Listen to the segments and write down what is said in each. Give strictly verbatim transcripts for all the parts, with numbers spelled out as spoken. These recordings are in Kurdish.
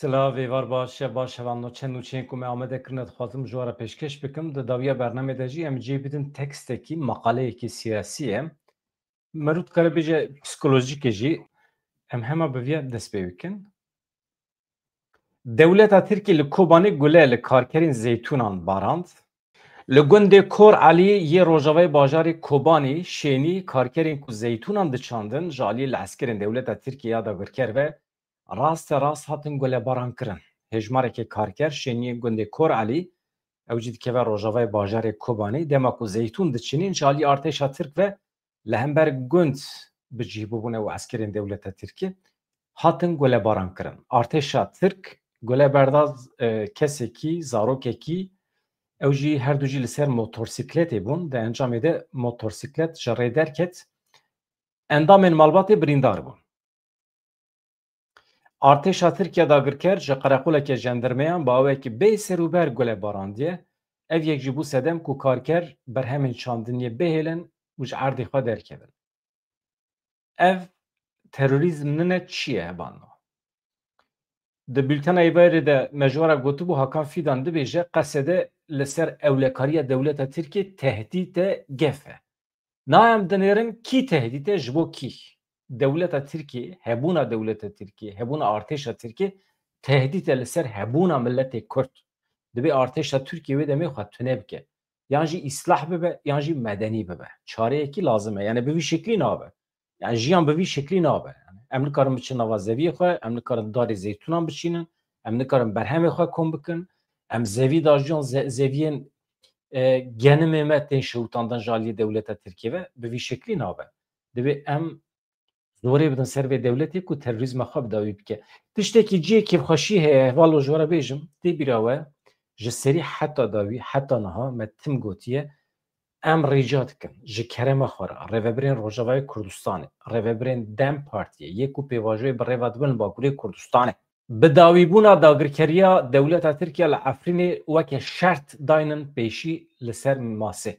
Silav, êvar baş, şev baş, hevalno. Çend nûçeyên ku me amade kirine dixwazim ji we re pêşkêş bikim. Di dawiya bernamê de jî em cê bidin tekstekî, maqaleyekî siyasî ye. Merû dikare bêje psîkolojîk e jî. Em hema bi vî dest pê bikin. Dewleta Tirkî li Kobanê gule li karkerên zeytûnan barand. Li gundê Kor Elî yê rojavayê bajarê Kobanî şênî karkerên ku zeytûnan diçandin ji aliyê li eskerên dewleta Tirkiyê ya dagirker ve raste rast hatin gulebaran kirin. Hêjmareke karker şêniyê gundê Kor Elî, ew jî dikeve rojavayê bajarê Kobanî, dema ku zeytûn diçinîn ji alî artêşa Tirk ve li hember gund bi cih bûbûne û eskerên dewleta Tirkî hatin gulebaran kirin. Artêşa Tirk gule berda, e, kesekî, zarokekî, ew jî her du jî li ser motorsîkletê bûn. Di encamê de motorsîklet ji rê derket. Endamên malbatê birîndar bûn. Artêşa Tirkiye dagirker ji qereqoleke jendirmeyan bi awekî bê serûber gule barandiye. Ev yek jî bû sedem ku karker berhemên çandiniyê bihêlin û ji erdê xwe derkevin. Ev terorîzm nine çi ye hebano? Di bultena êvarê de me ji we re gotibû, Hakan Fîdan dibêje, Qesede li ser ewlekariya dewleta Tirkiyê tehdît e, gef e. Na em dinêrin kî tehdît e, ji bo kî? Dewleta Tirkiyê, hebûna dewleta Tirkiyê, hebûna artêşa Tirkiyê tehdît e li ser hebûna miletê Kurd. Dibê artêşa Tirkiyê wê demê xwe tune bike. Yan jî îslah bibe, yan jî medenî bibe. Çareyekî lazim e. Yani bi vî şeklî nabe. Yani jiyan bi vî şeklî nabe. Yani em nikarin biçin nava zeviyê xwe, em nikarin darê zeytûnan biçînin, em nikarin berhemê xwe kom bikin, em zevî dajiyan ze-, zeviyên, e, genimê me tên şewitandin ji aliyê dewleta Tirkiyê ve, bi vî şeklî nabe. Divê em zorê bidin ser vê dewletê ku terorîzma xwe bi dawî bike. Tiştekî cihê kêfxweşî heye, hevalo ji we re bêjim, tê bîra we, ji serî heta dawî, heta niha me tim gotiye, em rica dikin ji kerema xwe re, rêvebirên Rojavayê Kurdistanê, rêvebirên dem Partiyê, yê ku pêvajoyê bi rêva dibin li Bakurê Kurdistanê, bi dawîbûna dagirkeriya dewleta Tirkiye li Efrînê weke şert daynin pêşî li ser masê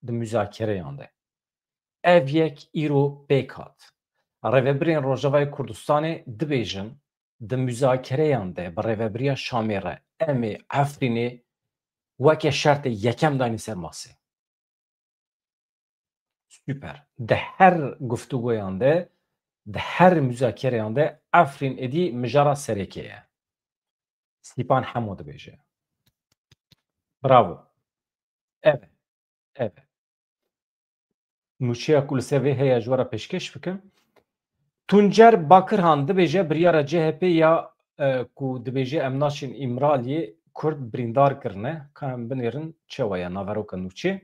di muzakereyan de. Ev yek îro pêk hat. Rêvebirên Rojavayê Kurdistanê dibêjin, di muzakereyan de bi rêvebiriya Şamê re em ê Efrînê weke şertê yekem daynin ser masê. Super. Di her guftûgoyan de, di her muzakereyan de Efrîn êdî mijara sereke ye. Stîpan Hemo dibêje. Bravo. Ev e. Ev e. Nûçeya ku li ser vê heye ji we re pêşkêş bikim. Tuncer Bakirhan dibêje biryara C H P ya, e, ku dibêje em naçin Îmraliyê Kurd birîndar kirine. Ka em binêrin çawa ye naveroka nûçê.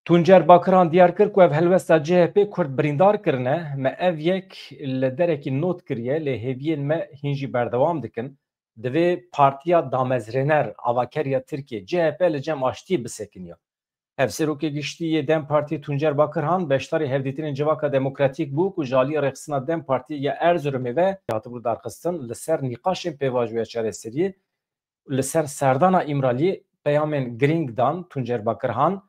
Tuncer Bakirhan diyar kir ku ev helwesta C H P Kurd birîndar kirine, me ev yek li derekî not kiriye, lê hêviyên me hîn jî berdewam dikin. Divê Partiya Damezrêner Avakeriya Tirkiyê, C H P, li cem aştiyê bisekiniya. Hevserokê Giştî yê dem Partiyê Tuncer Bakirhan beşdarî hevdîtinên Civaka Demokratîk bû ku ji alî rêxistina dem Partiyê ya Erzurumê ve hatibû darxistin, li ser nîqaşên pêvajoya çareseriyê, li ser serdana Îmraliyê peyamên girîng dan. Tuncer Bakirhan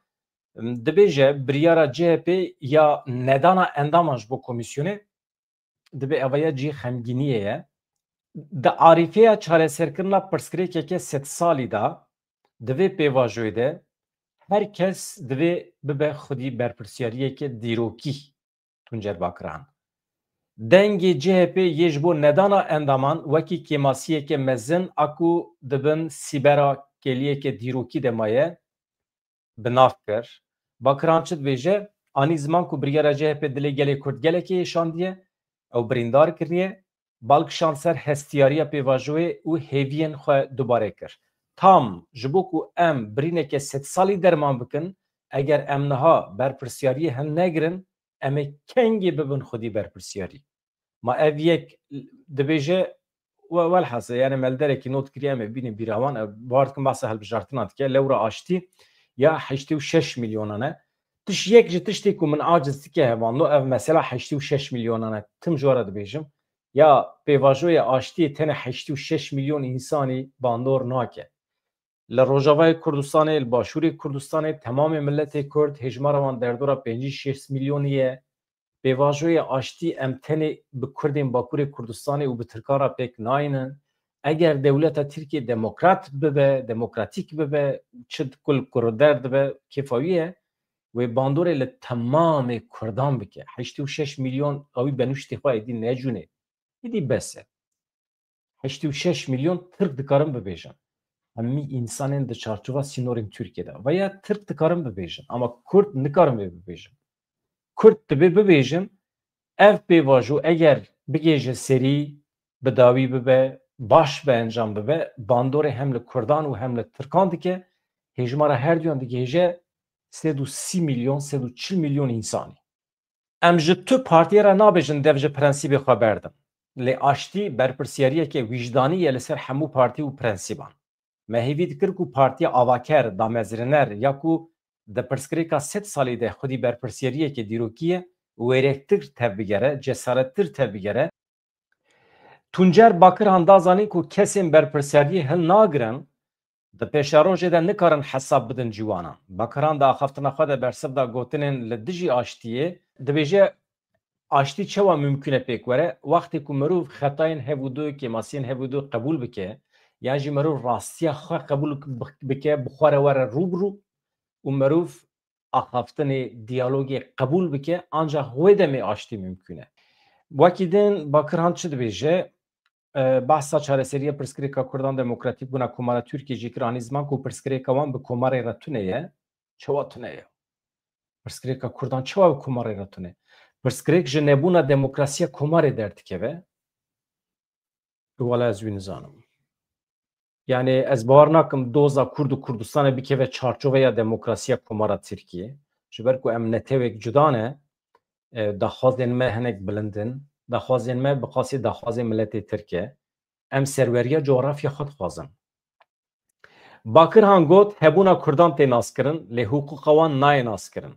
dibêje, biryara C H P ya nedana endaman ji bo komîsyonê, dibê ev ya cî xemgîniyê ye. Di arîfeya çareserkirina pirsgirêkeke sedsalî de, di vê pêvajoyê de her kes divê bibe xwedî berpirsyariyeke dîrokî. Tuncer Bakirhan. Dengê C H P yê ji bo nedana endaman wekî kêmasiyeke mezin a ku di bin sîbera kêliyeke dîrokî de maye, bi nav kir. Bakirhan çi dibêje? Anî ziman ku biryara C H P dilê gelê Kurd gelekî êşandiye, ew birîndar kiriye, bal kişand ser hestiyariya pêvajoyê û hêviyên xwe dubare kir. Tam ji bo ku em birîneke sedsalî derman bikin, eger em niha berpirsyariyê hilnegirin, em ê kengê bibin xwedî berpirsyarî. Ma ev yek dibêje, we-, welhasil, yani me li derekî not kiriye, em ê bînin bîra wan, ev, bawer dikim behsa hilbijartinan dike, lewra aştî ya heştê û şeş milyonan e. Tiş yek ji tiştê ku min aciz dike hevalno, ev mesela heştê û şeş milyonan e. Tim ji we re dibêjim, ya pêvajoya aştiyê tenê heştê û şeş milyon însanî bandor nake. Li Rojavayê Kurdistanê, li Başûrê Kurdistanê temamê miletê Kurd, hêjmara wan derdora pêncî şêst milyonî ye. Pêvajoyê aştî em tenê bi Kurdên Bakurê Kurdistanê û bi Tirkan re pêk nayînin. Eger dewleta Tirkiyê demokrat bibe, demokratîk bibe, çi kul kurder dibe, kêfa wî ye, wê bandorê li temamê Kurdan bike. Heştê û şeş milyon ew ê benûştê xwe êdî necûnê. Êdî bes e. Heştê û şeş milyon Tirk dikarin bibêjin. Hemî însanên di çarçova sînorên Tirkiyê de. Veya Tirk dikarin bibêjin. Ama Kurd nikarin vê bibêjin. Kurd dibê bibêjin, ev pêvajo eger bigêje serî, bi dawî bibe, baş bi encam bibe, bandorê hem li Kurdan û hem li Tirkan dike, hêjmara herduyan digihêje sed û sî milyon, sed û çil milyon însanî. Em ji tu partiyê re nabêjin dev ji prensîbê xwe berdin. Lê aştî berpirsiyariyeke wîcdanî ye li ser hemû partî û prensîban. Me hêvî dikir ku partiya avaker, damezrêner ya ku di pirsgirêka sed salî de xwedî berpirsiyariyeke dîrokî ye, wêrektir tevbigere, cesarettir tevbigere. Tuncer Bakirhan da zanîn ku kesên berpirsiyariyê hilnagirin, di pêşerojê de nikarin hesab bidin ciwanan. Bakirhan di axaftina xwe de bersiv da gotinên li dijî aştiyê. Dibêje, aştî çawa mimkûn e pêk were? Wextê ku mirov xetayên hev û du, kêmasiyên hev û du qebûl bike, yan jî mirov rastiya xwe qebûl bike, bi xwe re were rû bi rû û mirov axaftinê, diyalogê qebûl bike, ancax wê demê aştî mimkûn e. Wekî din Bakirhan çi dibêje? E, behsa çareseriya pirsgirêka Kurdan demokratîk bûna Komara Tirkiyê jî kir, anî ziman ku pirsgirêka wan bi komarê re tune ye. Çawa tune ye? Pirsgirêka Kurdan çawa bi komarê re tune? Pirsgirêk ji nebûna demokrasiya komarê derdikeve. Wala ez wî nizanim. Yani ez bawer nakim doza Kurd û Kurdistanê bikeve çarçoveya demokrasiya Komara Tirkiyê. Ji ber ku em netewek cuda ne, e, daxwazên me hinek bilind in. Daxwazên me bi qasî daxwazên miletê Tirk e. Em serweriya cografya xwe dixwazin. Bakirhan got, hebûna Kurdan tê naskirin, lê hiqûqa wan nayê naskirin.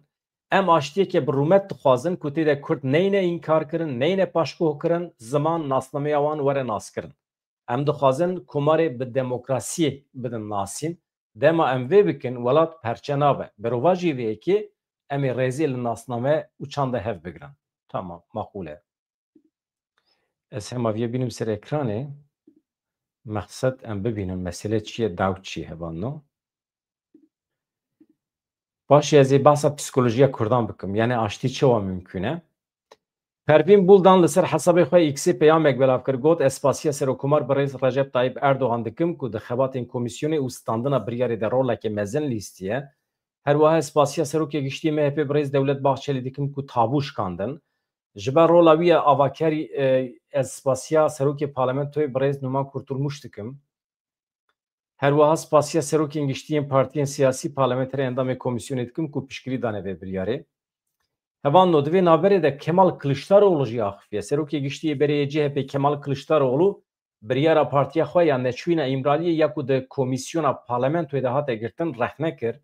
Em aştiyeke bi rûmet dixwazin ku tê de Kurd neyne înkarkirin, neyne paşguhkirin, ziman, nasnameya wan were naskirin. Em dixwazin komarê bi demokrasiyê bidin nasîn. Dema em vê bikin, welat perçe nabe. Berovajî vê yekê em ê rêzê li nasname û çanda hev bigirin. Tamam, maqûl e. Ez hema vê bînim ser ekranê. Mexsed em bibînin mesele çi ye, daw çi ye, hevalno. Paşê ez ê behsa psîkolojiya Kurdan bikim. Yani aştî çawa mimkûn e? Pervîn Buldan li ser hesabê xwe X-ê peyamek belav kir, got, ez spasiya Serokomar birêz Recep Tayyip Erdogan dikim ku di xebatên komîsyonê û standina biryarê de roleke mezin lîstiye. Her wiha ez spasiya Serokê Giştî M H P birêz Dewlet Bahçelî dikim ku tabû şikandin. Ji ber rola wî ya avakerî, e, ez spasiya Serokê Parlamentoyê birêz Numan Kurtulmuş dikim. Her wiha spasiya serokên giştî yên partiyên siyasî, parlamenterê, endamê komîsyonê dikim ku piştgirî dane vê biryarê. Hevalno, di vê navberê de Kemal Kiliçdaroglu jî axifiye. Serokê giştî yê berê yê C H P Kemal Kiliçdaroglu biryara partiya xwe ya neçûyîna Îmraliyê ya ku di komîsyona parlamentoyê de hate girtin rexne kir.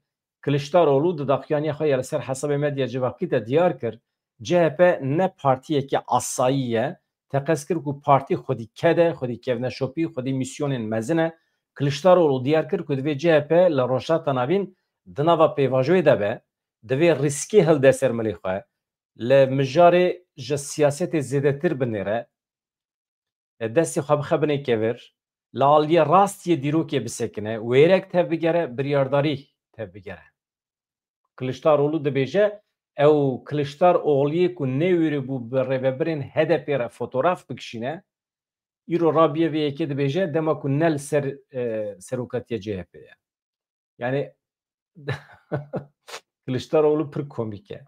Kiliçdaroglu di daxuyaniya xwe ya li ser hesabê medya civakî de diyar kir, C H P ne partiyeke asayî ye, teqez kir ku partî xwedî ked e, xwedî kevneşopî, xwedî mîsyonên mezin e. Kiliçdaroglu diyar kir ku divê C H P li Rojhilata Navîn di nava pêvajoyê de be, divê rîskê hilde ser milê xwe, li mijarê ji siyasetê zêdetir binêre, e, destê xwe bixe binê kevir, li aliyê rast yê dîrokê bisekine, wêrek tevbigere, biryardarî tevbigere. Kiliçdaroglu dibêje, ew Kiliçdarogluyê ku newêribû bi rêvebirên H D P re fotograf bikişîne, îro rabiye vê yekê dibêje, dema ku ne li ser, e, serokatiya C H P ye. Yani Kiliçdaroglu pir komîk e.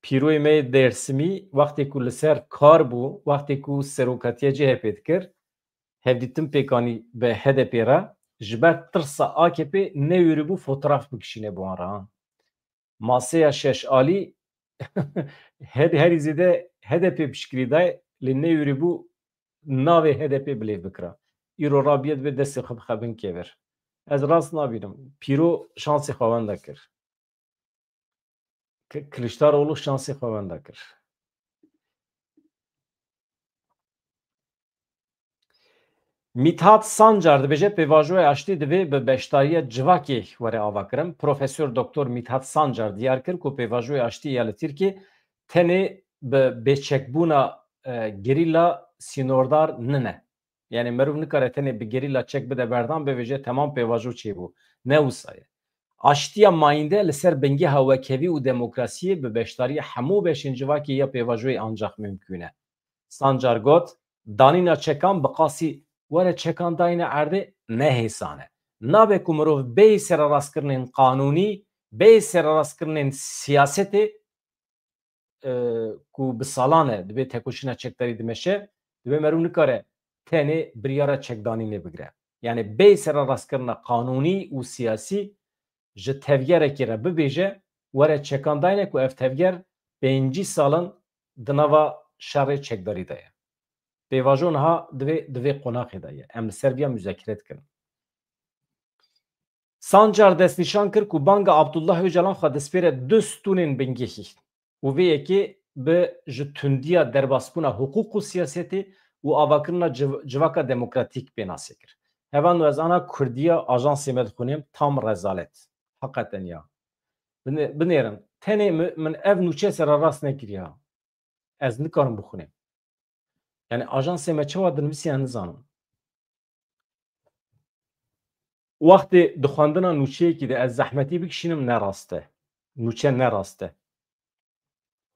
Pîroyê me yê Dêrsimî wextê ku li ser kar bû, wextê ku serokatiya C H P dikir, hevdîtin pêk anî bi H D P re, ji ber tirsa A K P newêribû fotograf bikişîne bi wan re, ha. Maseya Şeş Alî her, herî zêde H D P piştgirî dayê, lê newêribû navê H D P bilêv bikira. Îro rabiye dibe destê xwe bixe bin kevir. Ez rast nabînim. Pîro şansê xwe wenda kir. Ki-, Kiliçdaroglu şansê xwe wenda kir. Mîthat Sancar dibêje, pêvajoya aştî divê bi beşdariya civakê were avakirin. Profesor Doktor Mîthat Sancar diyar kir ku pêvajoya aştî ya li Tirkiyê tenê bi bêçekbûna, e, gerîla sînordar nine. Yani meriv nikare tenê bi gerîla çek bide berdan, bivêje temam pêvajo çêbû. Ne wisa ye. Aştiya mayînde li ser bingeha wekhevî û demokrasiyê bi beşdarî hemû beşên civakê ya pêvajoyê ancax mimkûn e. Sancar got, danîna çekan bi qasî were çekan dayne erdê ne hêsan e. Nabe ku mirov bêyî sererastkirinên qanûnî, bêyî sererastkirinên siyasetê, e, ku bi salan e dibê tekoşîna çekdarî dimeşe, dibê meriv nikare tenê biryara çekdanînê bigire. Yani bêyî sererastkirina qanûnî û siyasî ji tevgerekê re bibêje, were çekan dayne ku ev tevger pêncî sal in di nava şerê çekdarî de ye. Pêvajo niha di vê, di vê qonaxê de ye. Em li ser viya muzakere dikin. Sancar destnîşan kir ku banga Abdullah Ocalan xwe dispêre du stûnên bingehî û vê yekê bi ji tundiya derbasbûna hiqûq û siyasetê û avakirina civ-, civaka demokratîk pênasê kir. Hevalno, ez ana kurdiya ajansê me dixwînim, tam rezalet. Heqeten ya. Binê-, binêrin. Tenê mi-, min ev nûçe sererast nekiriya. Ez nikarim bixwînim. Yani ajansê me çawa dinivîsiye nizanim. Wextê di xwendina nûçeyekî de ez zehmetî bikişînim, ne rast e. Nûçe ne rast e.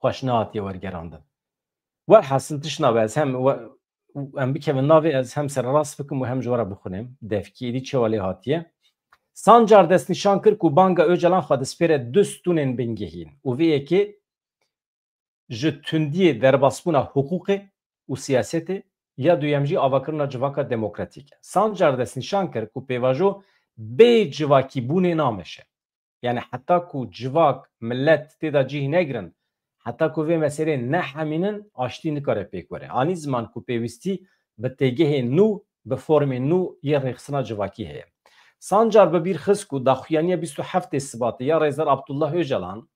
Xweş nehatiye wergerandin. Welhasil tişt nabe, ez hem we-, em bikevin navê, ez hem sererast bikim û hem ji we re bixwînim. Devkî êdî çawa lê hatiye. Sancar destnîşan kir ku banga Ocalan xwe dispêre du stûnên bingehîn û vê yekê ji tundiyê derbasbûna hiqûqê û siyasetê, ya duyem jî avakirina civaka demokratîk e. Sancar destnîşan kir ku pêvajo bê civakîbûnê nameşe. Yani heta ku civak, milet tê de cih negrin, heta ku vê meselê nehemînin, aştî nikare pêk were. Anî ziman ku pêwîstî bi têgehên nû, bi formên nû yê rêxistina civakî heye. Sancar bi bîr xist ku daxuyaniya bîst û heftê Sibatê ya Rêzdar Abdullah Ocalan,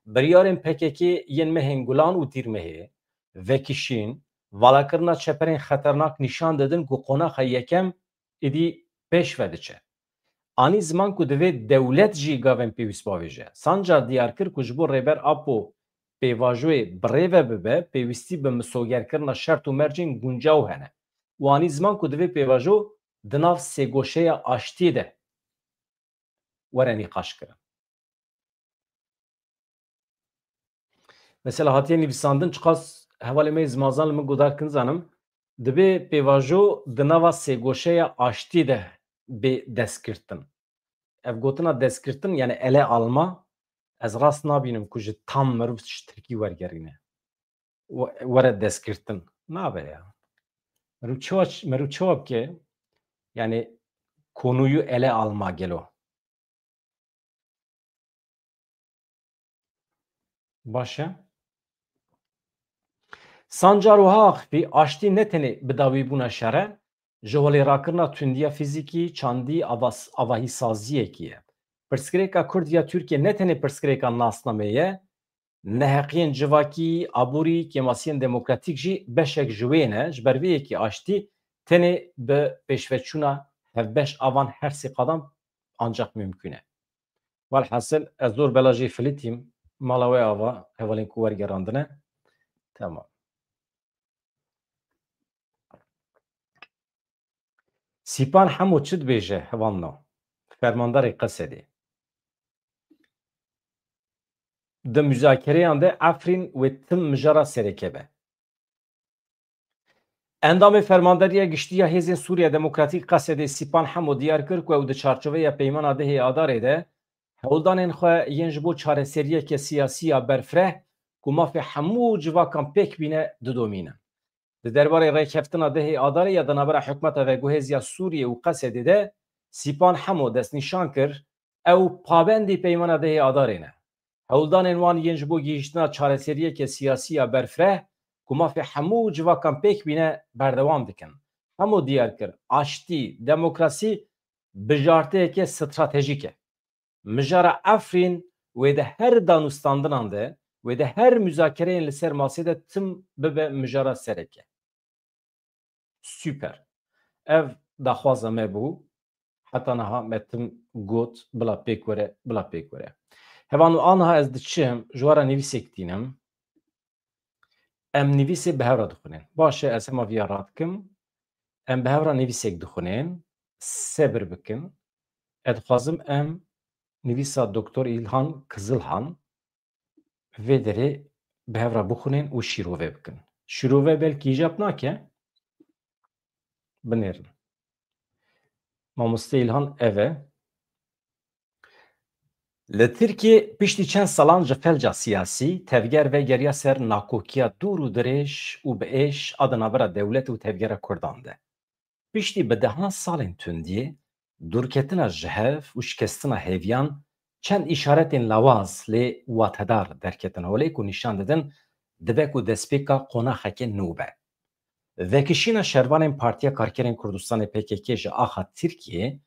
biryarên P K K yên mehên Gulan û Tîrmehê, vekişîn, valakirina çeperên xeternak nîşan didin ku qonaxa yekem êdî pêş ve diçe. Anî ziman ku divê dewlet jî gavên pêwîst bavêje. Sancar diyar kir ku ji bo Rêber Apo pêvajoyê bi rê ve bibe, pêwîstî bi misogerkirina şert û mercên guncaw hene. Û anî ziman ku divê pêvajo di nav sêgoşeya aştiyê de were nîqaşkirin. Mesela hatiye nivîsandin, çiqas hevalê me yê zimazan li min guhdar kin zanim, dibê pêvajo di nava sêgoşeya aştî de bê destgirtin. Ev gotina destgirtin, yani ele alma, ez rast nabînim ku ji tam mirov ji tirkî wergerîne. We-, were destgirtin. Nabe ya. Meriv çawa, meriv çawa bike? Yani konuyu ele alma gelo. Baş e. Sancar wiha axivî, aştî ne tenê bidawîbûna şer e, ji holêrakirina tundiya fîzîkî, çandî, avas-, avahîsaziyekî ye. Pirsgirêka Kurd ya Tirkiye ne tenê pirsgirêka nasnameyê ye, neheqiyên civakî, aborî, kêmasiyên demokratîk jî beşek ji wê ne. Ji ber vê yekê aştî tenê bi pêşveçûna hevbeş a van her sê qadan ancax mimkûn e. Welhasil, ez zor bela jê filitîm, mala we ava, hevalên ku wergerandine. Tamam. Sîpan Hemo çi dibêje, hevalno? Fermandarê Qesedê. Di muzakereyan de Efrîn wê tim mijara sereke be. Endamê Fermandariya Giştî ya Hêzên Sûriya Demokratîk Qesedê Sîpan Hemo diyar kir ku ew di çarçoveya peymana dehê Adarê de hewldanên xwe yên ji bo çareseriyeke siyasî ya berfireh ku mafê hemû civakan pêk bîne didomînin. Di derbarê rêkeftina dehê Adarê ya di navbera hikûmeta veguhêz ya Sûriyê û Qesedê de Sîpan Hemo destnîşan kir, ew pabendî peymana dehê Adarê ne. Hewldanên wan yên ji bo gihîştina çareseriyeke siyasî ya berfireh ku mafê hemû civakan pêk bîne berdewam dikin. Hemo diyar kir, aştî, demokrasî bijarteyeke stratejîk e. Mijara Efrîn wê di her danûstandinan de, wê di her muzakereyên li ser masê de tim bibe mijara sereke. Super. Ev daxwaza me bû. Heta niha me tim got, bila pêk were, bila pêk were. Hevalno, aniha ez diçim, ji we re nivîsek tînim. Em nivîsê bi hev re dixwînin. Baş e, ez hema viya radikim. Em bi hev re nivîsek dixwînin. Sebir bikin. Ez dixwazim em nivîsa Doktor Îlhan Kizilhan vê derê bi hev re bixwînin û şîrove bikin. Şîrove belkî îcab nake. Binêrin. Mamoste Îlhan ev e. Li Tirkiyê piştî çend salan ji felca siyasî, tevger vegeriya ser nakokiya dûr û dirêj û bi êş a di navbera dewlet û tevgera Kurdan de. Piştî bi dehan salên tundiyê, dûrketina ji hev û şikestina hêviyan, çend îşaretên lawaz lê watedar derketin holê ku nîşan didin dibe ku destpêka qonaxeke nû be. Vekişîna şervanên Partiya Karkerên Kurdistanê P K K ji axa Tirkiyê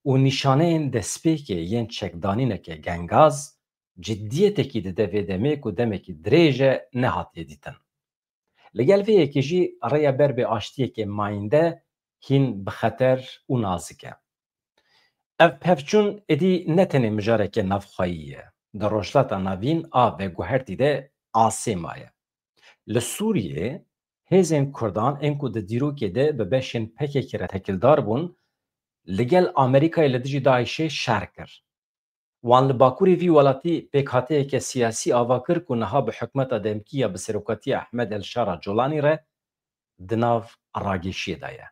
û nîşaneyên destpêkê yên çekdanîneke gengaz ciddiyetekî dide vê demê ku demekî dirêj e nehatiye dîtin. Li gel vê yekê jî rêya ber bi aştiyeke mayînde hîn bi xeter û nazik e. Ev pevçûn êdî ne tenê mijareke navxweyî ye. Di Rojhilata Navîn a veguhertî de asê maye. Li Sûriyê hêzên Kurdan ên ku di dîrokê de bi beşên P K K re tekildar bûn, li gel Amerîkayê li dijî DAIŞê şer kir. Wan li bakurê vî welatî pêkhateyeke siyasî ava kir ku niha bi hikûmeta demkî ya bi serokatiya Ehmed El Şara Colanî re di nav ragêşiyê de ye.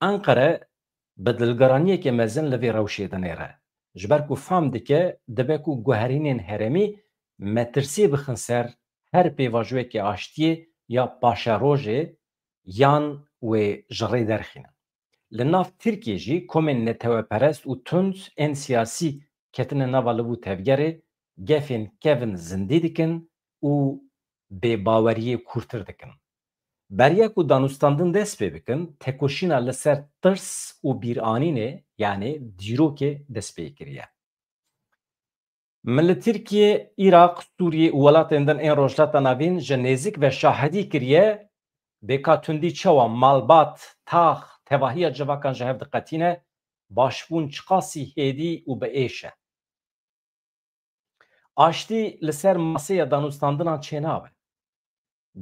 Enqere bi dilgiraniyeke mezin li vê rewşê dinêre. Ji ber ku fam dike dibe ku guherînên herêmî metirsiyê bixin ser her pêvajoyeke aştiyê ya paşerojê yan wê ji rê derxînin. Li nav Tirkiyê jî komên neteweperest û tund ên siyasî ketine nava liv û tevgerê, gefên kevin zindî dikin û bêbaweriyê kûrtir dikin. Beriya ku danûstandin dest pê bikin, tekoşîna li ser tirs û bîranînê, yanî dîrokê dest pê kiriye. Min li Tirkiye, Iraq, Sûriye û welatên din ên Rojhilata Navîn ji nêzik ve şahidî kiriye, bêka tundî çawa malbat, tax, tevahiya civakan ji hev diqetîne, başbûn çiqasî hêdî û bi êş e. Aştî li ser maseya danûstandinan çênabe.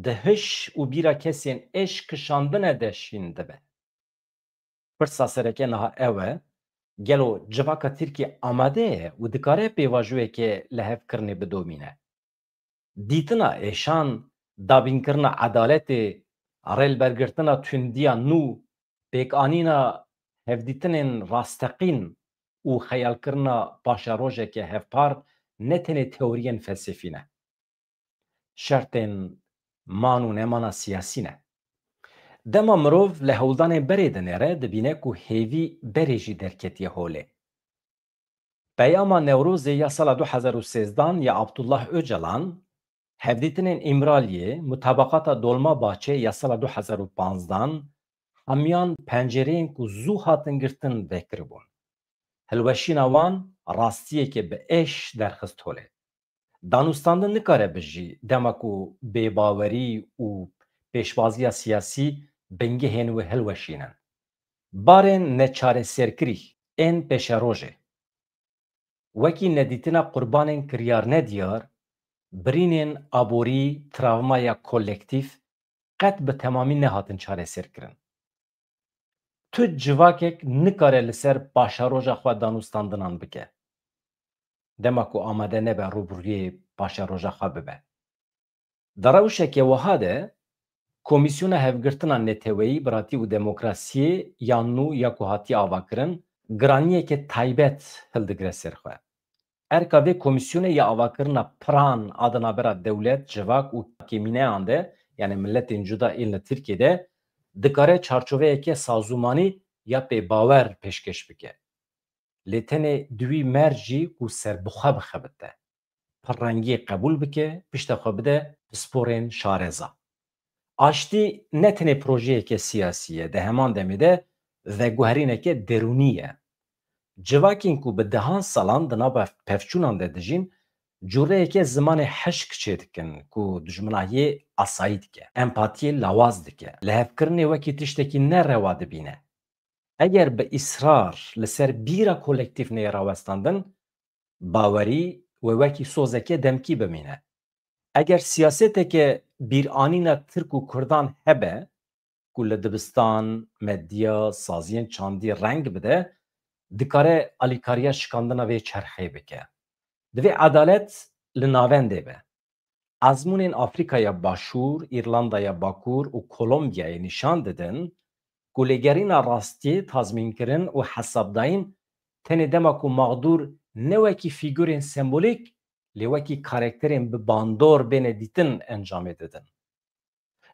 Di hiş û bîra kesên êş kişandine de şîn dibe. Pirsa sereke niha ew e, gelo civaka Tirkiyê amade ye û dikare pêvajoyeke lihevkirinê bidomîne? Dîtina êşan, dabînkirina edaletê, rêlbergirtina tundiya nû, pêkanîna hevdîtinên rasteqîn û xeyalkirina paşerojeke hevpar ne tenê teoriyên felsefî ne. Şertên man û nemana siyasî ne. Dema mirov li hewldanên berê dinêre, dibîne ku hêvî berê jî derketiye holê. Peyama Newrozê ya sala du hezar û sêzdan ya Abdullah Ocalan, hevdîtinên Îmraliyê, mutabaqata Dolmabahçe ya sala du hezar û panzdan, hemiyan pencereyên ku zû hatin girtin vekiribûn. Hilweşîna wan rastiyeke bi êş derxist holê. Danûstandin nikare bijî dema ku bêbawerî û pêşbaziya siyasî bingehên wê hilweşînin. Barên neçareserkirî ên pêşerojê, wekî nedîtina qurbanên kiryarnediyar, birînên aborî, travmaya kolektîf, qet bi temamî nehatin çareserkirin. Tu civakek nikare li ser paşeroja xwe danûstandinan bike, dema ku amade nebe rûbirûyê paşeroja xwe bibe. Di rewşeke wiha de, Komîsyona Hevgirtina Neteweyî, Biratî û Demokrasiyê ya nû ya ku hatiye avakirin, giraniyeke taybet hildigire ser xwe. Erka vê komîsyonê ya avakirina piran a di navbera dewlet, civak û kêmîneyan de, yanî miletên cuda ên li Tirkiyê de, dikare çarçoveyeke sazûmanî ya pêbawer pêşkêş bike. Lê tenê di wî mercî ku serbixwe bixebite, pirrengiyê qebûl bike, pişta xwe bide pisporên şareza. Aştî ne tenê projeyeke siyasî ye, di heman demê de veguherîneke derûnî ye. Civakên ku bi dehan salan di nava pevçûnan de dijîn, cûreyeke zimanê hişk çêdikin ku dijminahiyê asayî dike, empatiyê lawaz dike, lihevkirinê wekî tiştekî nerewa dibîne. Eger bi îsrar li ser bîra kolektîf neyê rawestandin, bawerî wê wekî sozeke demkî bimîne. Eger siyaseteke bîranîna Tirk û Kurdan hebe ku li dibistan, medya, saziyên çandî reng bide, dikare alîkariya şikandina vê çerxê bike. Divê edalet li navendê be. Ezmûnên Afrîkaya Başûr, Îrlandaya Bakur û Kolombiyayê nîşan didin ku lêgerîna rastiyê, tazmînkirin û hesabdayîn tenê dema ku mexdûr ne wekî fîgurên sembolîk, lê wekî karakterên bi bandor bêne dîtin encamê didin.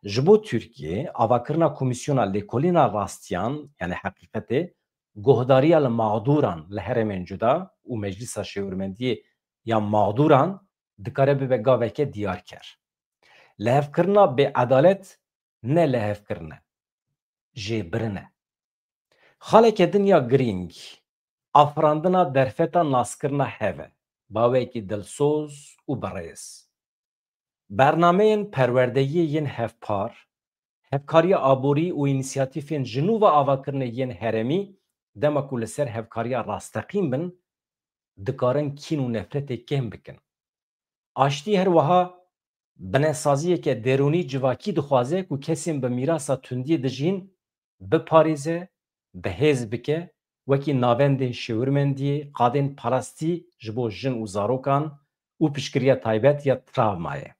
Ji bo Tirkiyê, avakirina Komîsyona Lêkolîna Rastiyan, yanî Heqîqetê, guhdariya li mexdûran li herêmên cuda û Meclisa Şêwirmendiyê ya Mexdûran dikare bibe gaveke diyarker. Lihevkirina bêedalet ne lihevkirin e, jêbirin e. Xaleke din ya girîng, afirandina derfeta naskirina hev e, baweyekî dilsoz û birêz. Bernameyên perwerdeyiyê yên hevpar, hevkariya aborî û înîsiyatîfên ji nû ve avakirinê yên herêmî, dema ku li ser hevkariya rasteqîn bin, dikarin kîn û nefretê kêm bikin. Aştî her wiha binesaziyeke derûnî civakî dixwaze ku kesên bi mîrasa tundiyê dijîn biparêze, bi hêz bike, wekî navendên şêwirmendiyê, qadên parastî ji bo jin û zarokan û piştgiriya taybet ya travmayê.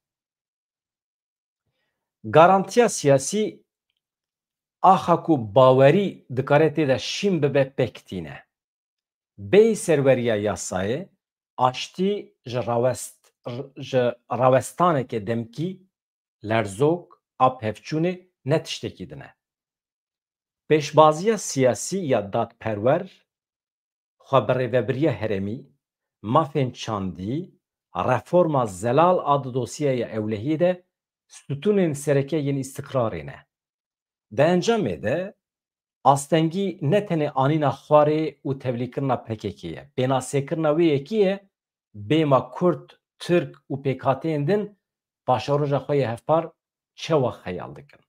Garantiya siyasî axa ku bawerî dikare tê de şîn bibe pêk tîne. Bêyî serweriya yasayê, aştî ji rawest-, ji rawestaneke demkî, lerzok, a bi hevçûnê ne tiştekî din e. Pêşbaziya siyasî ya dadperwer, xwebirêvebiriya herêmî, mafên çandî, reforma zelal a di dosyaya ewlehiyê de stûnên sereke yên îstiqrarê ne. Di encamê de astengî ne tenê anîna xwarê û tevlîkirina P K K ye, pênasêkirina wê yekî ye, bêma Kurd, Tirk û pêkhateyên din paşeroja xwe yê hevpar çawa xeyal dikin.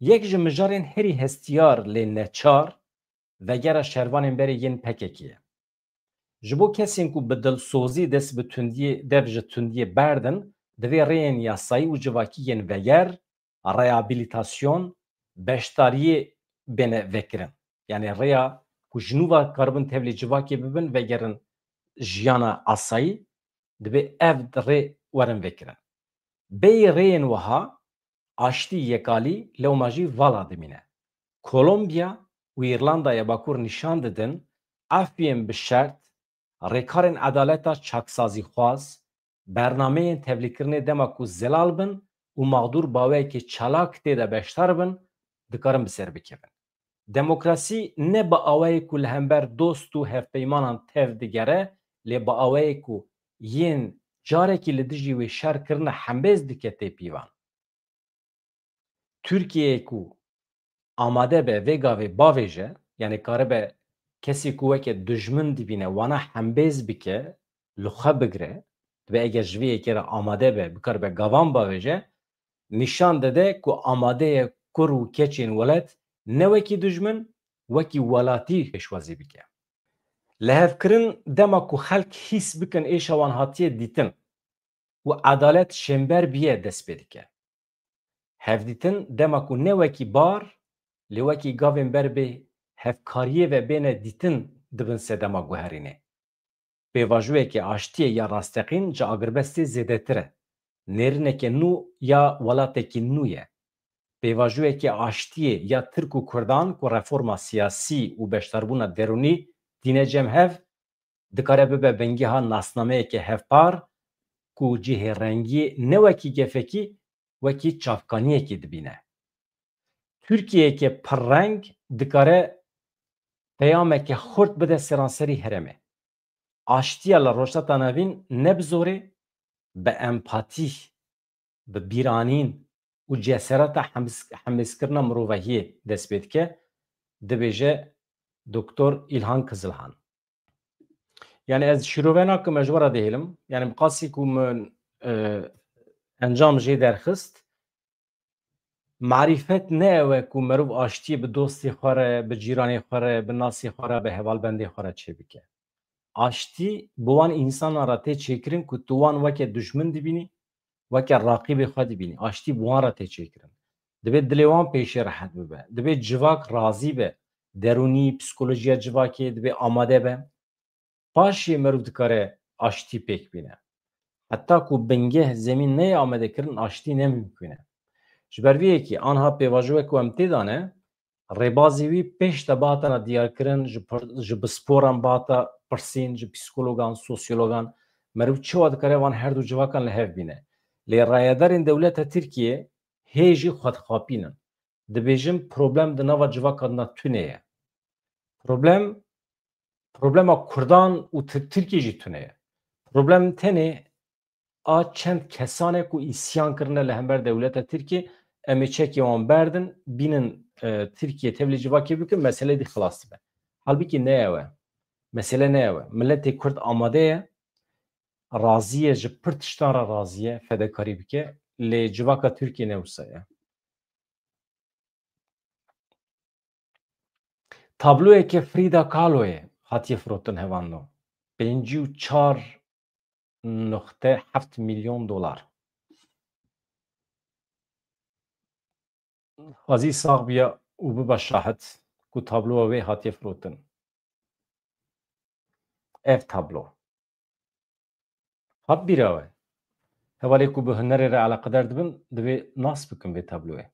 Yek ji mijarên herî hestiyar lê neçar, vegera şervanên berê yên P K K ye. Ji bo kesên ku bi dilsozî dest bi tundiyê, dev ji tundiyê berdin, divê rêyên yasayî û civakî yên veger, rehabilitasyon, beşdariyê bêne vekirin. Yanî rêya ku ji nû ve karibin tevlî civakê bibin, vegerin jiyana asayî, divê ev rê werin vekirin. Bêyî rêyên wiha, aştî, yekalî, lewma jî vala dimîne. Kolombiya û Îrlandaya Bakur nîşan didin, efûyên bi şert, rêkarên edaleta çaksazîxwaz, bernameyên tevlîkirinê dema ku zelal bin û mexdûr baweyekê çalak tê de beşdar bin, dikarin bi ser bikevin. Demokrasî ne bi awayê ku li hember dost û hevpeymanan tev digere, lê bi awayê ku yên carekî li dijî wê şer kirine hembêz dike tê pîvan. Tirkiyeyê ku amade be vê gavê bavêje, yanî karibe kesê ku weke dijmin dibîne, wana hembêz bike, li xwe bigire, dibe eger ji vê yekê re amade be, bikaribe gavan bavêje, nîşan dide ku amade ye kur û keçên welat ne wekî dijmin, wekî welatî pêşwazî bike. Lihevkirin dema ku xelk hîs bikin êşa wan hatiye dîtin û edalet şênber biye dest pê dike. Hevdîtin dema ku ne wekî bar, lê wekî gavên ber bê hevkariyê ve bêne dîtin dibin sedema guherînê. Pêvajoyeke aştiyê ya rasteqîn ji agirbestê zêdetir e. Nêrîneke nû ya welatekî nû ye. Pêvajoyeke aştiyê ya Tirk û Kurdan ku reforma siyasî û beşdarbûna derûnî tîne cem hev, dikare bibe bingeha nasnameyeke hevpar ku cihê rengiyê ne wekî gefekî, wekî çavkaniyekê dibîne. Tirkiyeyeke pirreng dikare peyameke xurt bide seranserî herêmê. Aştiya li Rojhilata Navîn ne bi zorê, bi empatî, bi bîranîn û cesereta hemis-, hemêzkirina mirovahiyê dest pê dike, dibêje Doktor Îlhan Kizilhan. Yani ez şîrove nakim, ez ji we re dihêlim. Yani bi qasî ku min, e, encam jê derxist, marîfet ne ew e ku merov aştiyê bi dostê xwe re, bi cîranê xwe re, bi nasê xwe re, bi hevalbendê xwe re çêbike. Aştî bi wan însanan re tê çêkirin ku tu wan weke dijmin dibînî, weke raqîbê xwe dibînî. Aştî bi wan re tê çêkirin. Divê dilê wan pêşî rehet bibe. Divê civak razî be. Derûnî, psîkolojiya civakê divê amade be. Paşê meriv dikare aştî pêk bîne. Heta ku bingeh, zemîn neyê amadekirin, aştî ne mimkûn e. Ji ber vê yekê anha pêvajo wek ku em tê de ne, rêbazê wî pêş de bihatana diyarkirin, ji pir-, ji pisporan bihata pirsîn, ji psîkologan, sosyologan, meriv çawa dikare van her du civakan li hev bîne. Lê rayedarên dewleta Tirkiyê hê jî xwedixapîn in. Dibêjin problem di nava civaka de tune ye. Problem, problema Kurdan û Tir-, Tirkiyê jî tune ye. Problem tenê a çend kesan e ku îsyan kirine li hember dewleta Tirkiyê, em ê çekê wan berdin, bînin, e, Tirkiye tevlî civakê bikin, mesele dî xilas dibe. Halbikî ne ew e. Mesele ne ew e. Miletê Kurd amade ye, razî ye, ji pir tiştan re razî ye, fedekarî bike, lê civaka Tirkiyê ne wisa ye. Tabloyeke Frida Kahloyê hatiye firotin hevando. Pêncî û çar nokte heft milyon dolar. Xwezî sax biya û biba şahid ku tabloya wê hatiye firotin. Ev tablo. Hat bîra we. Hevalê ku bi hunerê re eleqedar dibin, divê nas bikin vê tabloyê.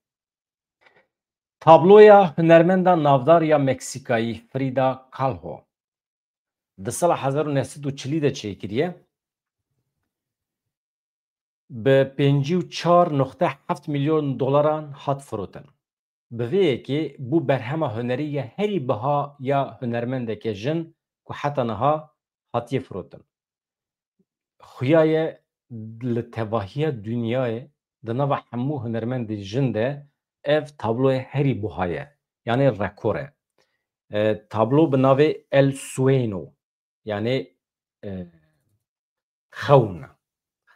Tabloya hunermenda navdar ya Meksîkayî Frida Kahlo di sala hezar û neh sed û çilî de çêkiriye. Bi pêncî û çar nokte heft milyon dolaran hat firotin. Bi vê yekê bû berhema hunerî ya herî biha ya hunermendeke jin ku heta niha hatiye firotin. Xuya ye li tevahiya dinyayê di nava hemû hunermendên jin de ev tabloya herî buha ye. Yanî rekor e. E, tablo bi navê El Sueño, yanî, e, xewn,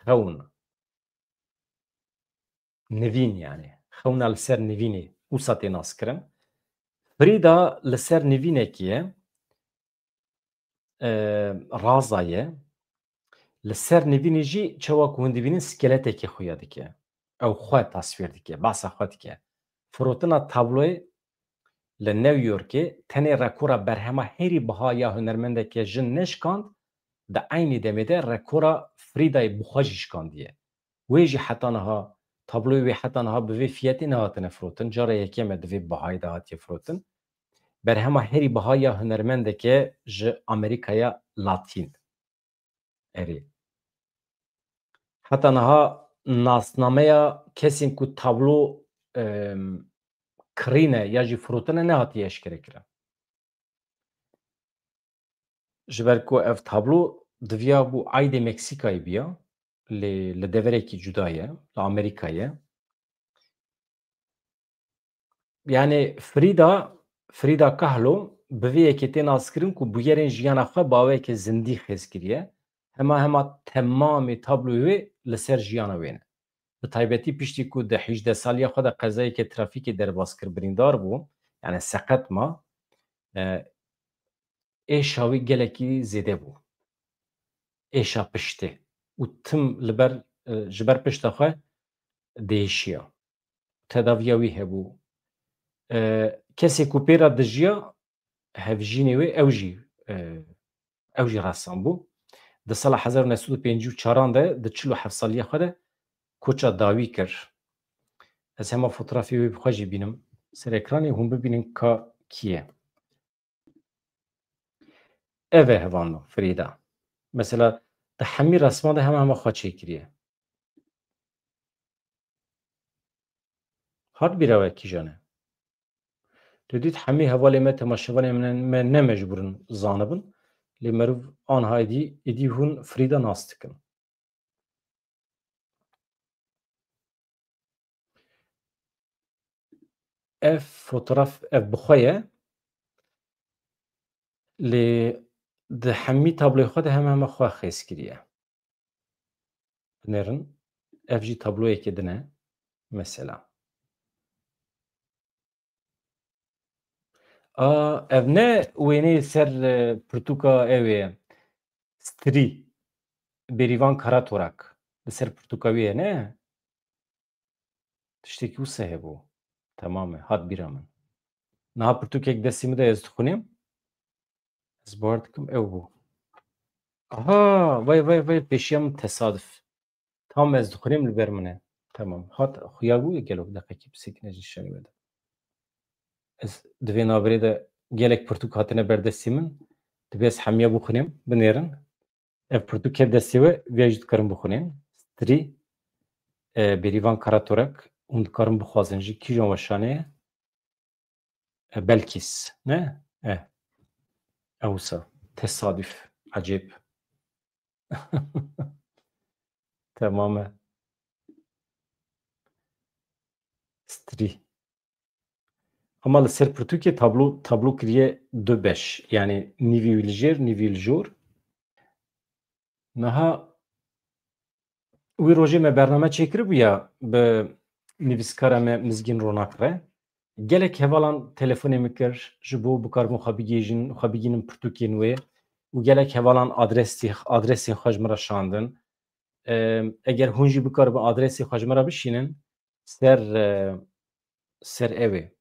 xewn. Nivîn yanî. Xewna li ser nivînê wisa tê naskirin. Frida li ser nivînekî ye, e, raza ye. Li ser nivînê jî çawa ku hûn dibînin skeletekê xuya dike. Ew xwe tasvîr dike, behsa xwe dike. Firotina tabloyê li New Yorkê tenê rekora berhema herî biha ya hunermendeke jin neşkand, di eynî demê de rekora Fridayê bi xwe jî şikandiye. Wê jî heta niha, tabloyê wê heta niha bi vê fiyetê nehatine firotin. Cara yekem e di vê bihayê de hatiye firotin. Berhema herî biha ya hunermendeke ji Amerîkaya Latîn. Erê. Heta niha nasnameya kesên ku tablo, em, kirîne ya jî firotine nehatiye eşkerekirin. Ji ber ku ev tablo diviya bû aîdê Meksîkayê biya, lê li deverekî cuda ye, li Amerîka ye. Yanî Frida, Frida Kahlo bi vê yekê tê naskirin ku bûyerên jiyana xwe bi aweke zindî xêz kiriye. Hema hema temamê tabloyê wê li ser jiyana wê ne. Bi taybetî piştî ku di hejdeh saliya xwe de qezayeke trafîkê derbas kir, birîndar bû, yanî seqet ma, e, êşa wî gelekî zêde bû. Êşa piştê. Û tim li ber, e, ji ber pişta xwe diêşiya. Tedaviya wî hebû. E, kesê ku pê re dijiya, hevjînê wê, ew jî, e, ew jî ressam bû. Di sala hezar û neh sed û pêncî û çaran de, di çil û heft saliya xwe de koça dawî kir. Ez hema fotografê wê bi xwe jî bînim ser ekranê, hûn bibînin ka kî ye. Ev e hevano Frîda. Mesela, di hemî resman de hema hema xwe çêkiriye. Hat bîra we kîjan e? Tu dît hemî hevalê me, temaşevanê me, me ne mecbûr in zanibin. Lê meriv anha êdî, êdî hûn Frîda nas dikin. Ev fotograf, ev bi xwe ye. Lê di hemî tabloyê xwe de heme heme xwe xêz kiriye. Binêrin, ev jî tabloyekê din e, mesela. A, ev ne wêneyê ser, e, pirtûka ew ê, Strî, Bêrîvan Karatorak. Li ser pirtûka wî ye, ne? Tiştekî wisa hebû. Temam e, hat bîra min. Niha pirtûkek destê min de ez dixwînim. Ez bawer dikim ew bû. Aha, vay, vay, vay, pêşiya min tesaduf. Tam ez dixwînim li ber min e. Temam. Hat xuya bû, gelo deqekî pisêkine ji şanî me de. Ez di vê navberê de gelek pirtûk hatine ber destê min. Divê ez hemiya bixwînim, binêrin. Ev pirtûk ke destê we, vê jî dikarin bixwînin. Strî, e, Bêrîvan Karatorek, hûn dikarin bixwazin jî. Kîjan weşanê ye? E, Belkîs, ne? E. Ewsa. Tesadüf. Ecêb. Temam e. Strî. Ama li ser pirtûkê tablo, tablo kiriye du beş. Yani nîvî wî li jêr, nîvî li jor. Niha wî rojê me bername çêkiribûya bi nivîskara me Mizgîn Ronak re. Gelek hevalan telefonê min kir, ji bo bikaribin xwe bigihîjin, xwe bigihînin pirtûkên wê. Û gelek hevalan adresê, adresên xwe ji min re şandin. Em, eger hûn jî bikaribin adresê xwe ji min re bişînin, ser, e, ser ew ê.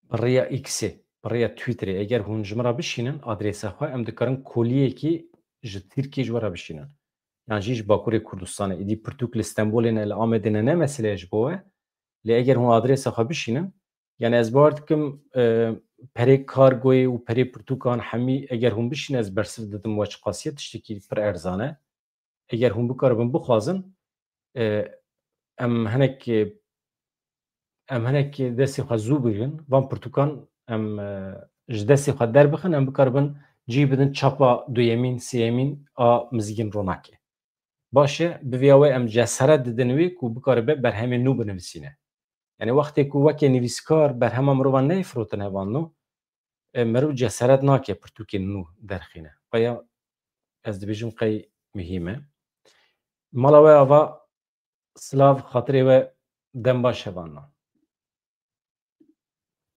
Bi rêya X-ê, bi rêya Twitter-ê, eger hûn ji min re bişînin, adresa xwe, em dikarin koliyekî ji Tirkiyê ji we re bişînin. Yan jî ji Bakurê Kurdistanê. Îdî pirtûk li Stenbolê ne, li Amedê ne, ne mesele ye ji bo we. Lê eger hûn adresa xwe bişînin, yani ez bawer dikim, e, perê kargoyê û perê pirtûkan hemî eger hûn bişînin, ez bersiv didim we çiqasî ye, tiştekî pir erzan e. Eger hûn bikaribin bixwazin, e, em hinek, e, em hinek destê xwe zû bigirin, van pirtûkan em, e, ji destê xwe derbixin, em bikaribin cî bidin çapa duyemîn, sêyemîn a Mizgîn Ronakê. Baş e, bi vêya we em ceseret didin wê ku bikaribe berhemên nû binivîsîne. Yani wextê ku weke nivîskar berhema mirovan neyê firotin hevalno, e, meriv ceseret nake pirtûkên nû derxîne. Qeya ez dibêjim qey muhîm e. Mala we ava, silav, xatirê we, dem baş hevalno.